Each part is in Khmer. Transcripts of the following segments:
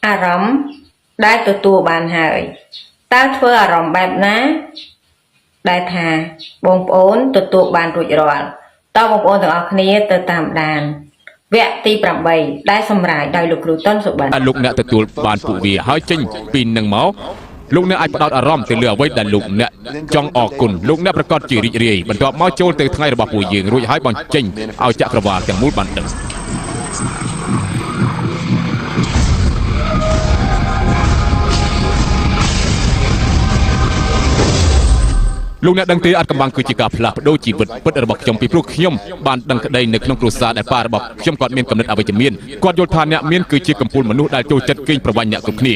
អារម្មណ៍ដែលទទួលបានហើយតើធ្វើអារម្មណ៍បែបណាដែលថាបងប្អូនទទួលបានរួចរាល់តើបងប្អូនទាំងអស់គ្នាទៅតាមដានវគ្គទី8ដែលសម្រាយដោយលោកគ្រូតុនសុបិន ដែលលោកអ្នកទទួលបានពួកវាហើយចេញពីនឹងមកលោកអ្នកអាចផ្ដោតអារម្មណ៍ទៅលើអ្វីដែលលោកអ្នកចង់អរគុណលោកអ្នកប្រកាសជារីករាយបន្ទាប់មកចូលទៅថ្ងៃរបស់ពួកយើងរួចហើយបញ្ចេញឲ្យចក្រវាលទាំងមូលបានដឹង លោកអ្នកដឹងទេអាចកំបាំងគឺជាការផ្លាស់ប្ដូរជីវិតពិតរបស់ខ្ញុំពីព្រោះខ្ញុំបានដឹងក្តីនៅក្នុងគ្រួសារដែលប៉ារបស់ខ្ញុំគាត់មានគំនិតអវិជ្ជមានគាត់យល់ថាអ្នកមានគឺជាកំពូលមនុស្សដែលចូលចិត្តកេងប្រវ័ញ្ចអ្នកគ្រប់គ្នា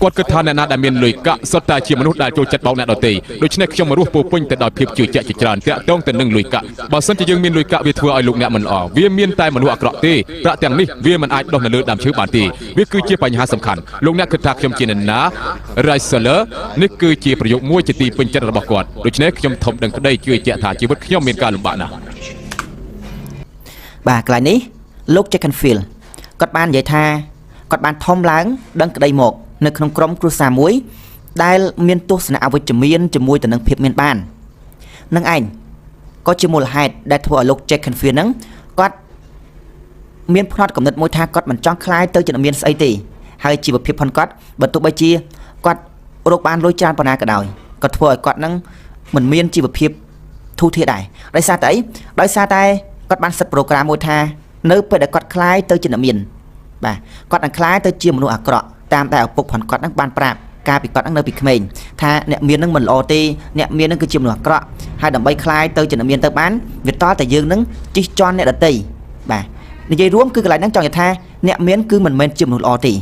គាត់គិតថាអ្នកណាដែលមានលុយកាក់សុទ្ធតែជាមនុស្សដែលចូលចិត្តបោកអ្នកដទៃដូច្នេះខ្ញុំរស់ពោពេញទៅដោយភាពជឿជាក់ជាច្រើនតាក់ទងទៅនឹងលុយកាក់បើសិនជាយើងមានលុយកាក់វាធ្វើឲ្យលោកអ្នកមិនល្អវាមានតែមនុស្សអាក្រក់ទេប្រាក់ទាំងនេះវាមិនអាចដុះនៅលើដើមឈើបានទេវាគឺជាបញ្ហាសំខាន់លោកអ្នកគិតថាខ្ញុំជាអ្នកណា Riceler នេះគឺជាប្រយោគមួយជាទីពេញចិត្តរបស់គាត់ដូច្នេះខ្ញុំធំដឹងក្តីជឿជាក់ថាជីវិតខ្ញុំមានការលំបាកណាស់ បាទកន្លែងនេះលោក Jack Canfield គាត់បាននិយាយថាគាត់បានធំឡើងដឹងក្តីមកនៅក្នុងក្រុមគ្រួសារមួយ ដែលមានទស្សនៈអវិជ្ជមានជាមួយទៅនឹងភាពមានបាននឹងឯងក៏ជាមូលហេតុដែលធ្វើឲ្យលោក Jack Canfield ហ្នឹងគាត់មានផ្នត់គំនិតមួយថាគាត់មិនចង់ក្លាយទៅជាអ្នកមានស្អីទេហើយជីវភាពផងគាត់បើទោះបីជាគាត់រកបានលុយច្រើនប៉ុណ្ណាក៏ដោយក៏ធ្វើឲ្យគាត់ហ្នឹងមិនមានជីវភាពធូរធារដែរដោយសារតែអីដោយសារតែគាត់បានសិតប្រូក្រាមមួយថានៅពេលដែលគាត់ក្លាយទៅជាអ្នកមានបាទគាត់នឹងក្លាយទៅជាមនុស្សអាក្រក់តាមតែឪពុកផងគាត់ហ្នឹងបានប្រាប់កាលពីគាត់ហ្នឹងនៅពីក្មេងថាអ្នកមានហ្នឹងមិនល្អទេអ្នកមានហ្នឹងគឺជាមនុស្សអាក្រក់ហើយដើម្បីក្លាយទៅជាអ្នកមានទៅបានវាតតែយើងហ្នឹងជិះជាន់អ្នកដទៃបាទនិយាយរួមគឺកន្លែងហ្នឹងចង់និយាយថាអ្នកមានគឺមិនមែនជាមនុស្សល្អទេ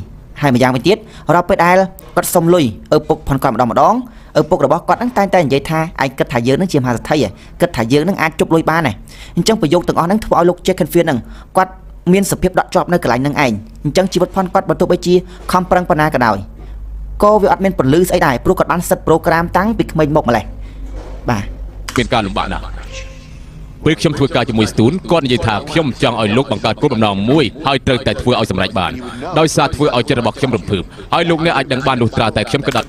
ហើយម្យ៉ាងវិញទៀតរាល់ពេលដែលគាត់សុំលុយឪពុកផងគាត់ម្ដងម្ដងឪពុករបស់គាត់ហ្នឹងតែងតែនិយាយថាឯងគិតថាយើងហ្នឹងជាមហាសេដ្ឋីហ៎គិតថាយើងហ្នឹងអាចជប់លុយបានហ៎អញ្ចឹងប្រយោគទាំងអស់ហ្នឹងធ្វើឲ្យលោក Jack Canfield ហ្នឹងគាត់មានសភាពដក់ជាប់នៅកន្លែងហ្នឹងឯងអញ្ចឹងជីវិតផងគាត់បើទោះបីជាខំប្រឹងប៉ុណ្ណាក៏ដោយក៏វាអត់មានពន្លឺស្អីដែរព្រោះគាត់បានសិតប្រូក្រាមតាំងពីក្មេងមកម្លេះបាទ មានការលំបាកណាស់ពេលខ្ញុំធ្វើការជាមួយស្ទូនគាត់និយាយថាខ្ញុំចង់ឲ្យលោកបង្កើតគោលបំណងមួយហើយត្រូវតែធ្វើឲ្យសម្រេចបានដោយសារធ្វើឲ្យចិត្តរបស់ខ្ញុំរំភើបហើយលោកអ្នកអាចដឹងបានលុះត្រាតែខ្ញុំគិតដល់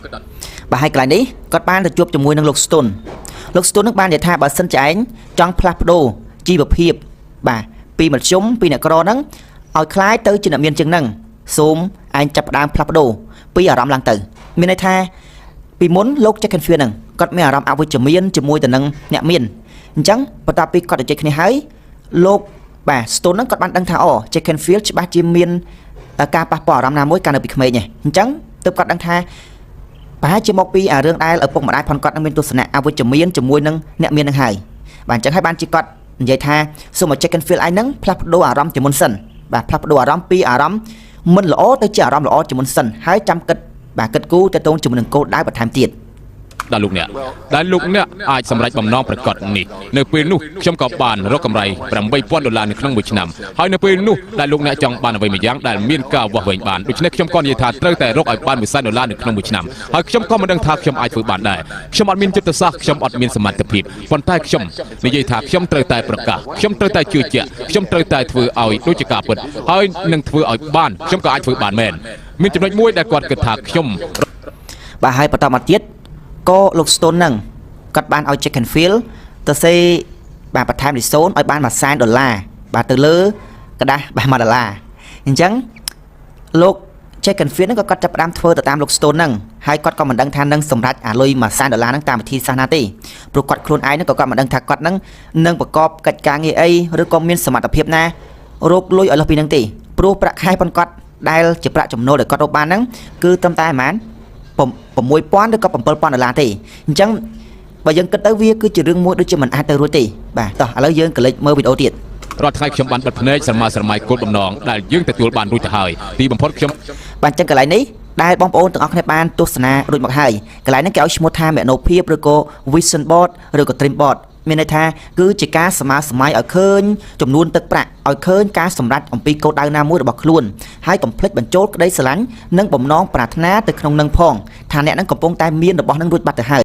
បាទហើយកន្លែងនេះគាត់បានទៅជួបជាមួយនឹងលោកស្ទុនលោកស្ទុននឹងបាននិយាយថាបើសិនជាឯងចង់ផ្លាស់ប្ដូរជីវភាពបាទពីមធ្យមពីអ្នកក្រហ្នឹងឲ្យคล้ายទៅជាអ្នកមានជាងហ្នឹងសូមឯងចាប់ផ្ដើមផ្លាស់ប្ដូរពីអារម្មណ៍ឡើងទៅមានន័យថាពីមុនលោក Jack Canfield ហ្នឹងគាត់មានអារម្មណ៍អវិជ្ជមានជាមួយទៅនឹងអ្នកមានអញ្ចឹងបន្ទាប់ពីគាត់ទៅជែកគ្នាហើយលោកបាទ Stone ហ្នឹងគាត់បានដឹងថាអូ Jack Canfield ច្បាស់ជាមានការប៉ះពាល់អារម្មណ៍ណាមួយកាលនៅពីក្មេងឯងអញ្ចឹងទើបគាត់ដឹងថា ប្រហែលជាមកពីអារឿងដែលឪពុកម្ដាយផងគាត់នឹងមានទស្សនៈអវិជ្ជមានជាមួយនឹងអ្នកមាននឹងហើយបាទអញ្ចឹងហើយបានជាគាត់និយាយថាសូមឲ្យ Jack Canfield ឯងហ្នឹងផ្លាស់ប្ដូរអារម្មណ៍ជាមុនសិនបាទផ្លាស់ប្ដូរអារម្មណ៍ពីអារម្មណ៍មិនល្អទៅជាអារម្មណ៍ល្អជាមុនសិនហើយចាំគិតបាទគិតគូរទៅតងជាមួយនឹងគោលដៅបន្ថែមទៀត ដល់លោកអ្នកដែលលោកអ្នកអាចសម្រេចបំណងប្រកបនេះនៅពេលនោះខ្ញុំក៏បានរកកម្រៃ8000ដុល្លារនៅក្នុងមួយឆ្នាំហើយនៅពេលនោះដែលលោកអ្នកចង់បានអ្វីមួយយ៉ាងដែលមានការវាស់វែងបានដូច្នេះខ្ញុំក៏និយាយថាត្រូវតែរកឲ្យបាន1សែនដុល្លារនៅក្នុងមួយឆ្នាំហើយខ្ញុំក៏មិនដឹងថាខ្ញុំអាចធ្វើបានដែរខ្ញុំអត់មានចិត្តសាស្ត្រខ្ញុំអត់មានសមត្ថភាពប៉ុន្តែខ្ញុំនិយាយថាខ្ញុំត្រូវតែប្រកាសខ្ញុំត្រូវតែជឿជាក់ខ្ញុំត្រូវតែធ្វើឲ្យដូចជាការពិតហើយនឹងធ្វើឲ្យបានខ្ញុំក៏អាចធ្វើបានមែនមានចំណុចមួយដែលគាត់គិតថាខ្ញុំ បាទហើយបន្តមកទៀតក៏លោក Stone ហ្នឹងគាត់បានឲ្យ Jack Canfield ទៅសេបាទបន្ថែមលេខ0ឲ្យបាន1សែនដុល្លារបាទទៅលើក្រដាសបាទ1ដុល្លារអញ្ចឹងលោក Jack Canfield ហ្នឹងក៏គាត់ចាប់ផ្ដើមធ្វើទៅតាមលោក Stone ហ្នឹងហើយគាត់ក៏មិនដឹងថានឹងសម្រេចអាលុយ1សែនដុល្លារហ្នឹងតាមវិធីសាស្ត្រណាទេព្រោះគាត់ខ្លួនឯងហ្នឹងក៏គាត់មិនដឹងថាគាត់ហ្នឹងនឹងប្រកបកិច្ចការងារអីឬក៏មានសមត្ថភាពណារកលុយឲ្យលើសពីហ្នឹងទេព្រោះប្រាក់ខែប៉ុនគាត់ដែលជាប្រាក់ចំណូលដែលគាត់រកបានហ្នឹងគឺត្រឹមតែប្រហែល 6000ឬក៏7000ដុល្លារទេអញ្ចឹងបើយើងគិតទៅវាគឺជារឿងមួយដូចជាមិនអាចទៅរួចទេបាទតោះឥឡូវយើងក៏លេចមើលវីដេអូទៀត រាល់ថ្ងៃខ្ញុំបានបិទភ្នែកស្រមើស្រមៃគោលបំណងដែលយើងទទួលបានរួចទៅហើយទីបំផុតខ្ញុំ បាទអញ្ចឹងកន្លែងនេះដែលបងប្អូនទាំងអស់គ្នាបានទស្សនារួចមកហើយកន្លែងនេះគេឲ្យឈ្មោះថាមនោភាពឬក៏ vision board ឬក៏ dream board មានន័យថាគឺជាការសមាសម័យឲ្យឃើញចំនួនទឹកប្រាក់ឲ្យឃើញការសម្រេចអំពីគោលដៅណាមួយរបស់ខ្លួនហើយកុំភ្លេចបញ្ចូលក្តីស្រឡាញ់និងបំណងប្រាថ្នាទៅក្នុងនឹងផងថាអ្នកនឹងកំពុងតែមានរបស់នឹងរួចបាត់ទៅហើយ។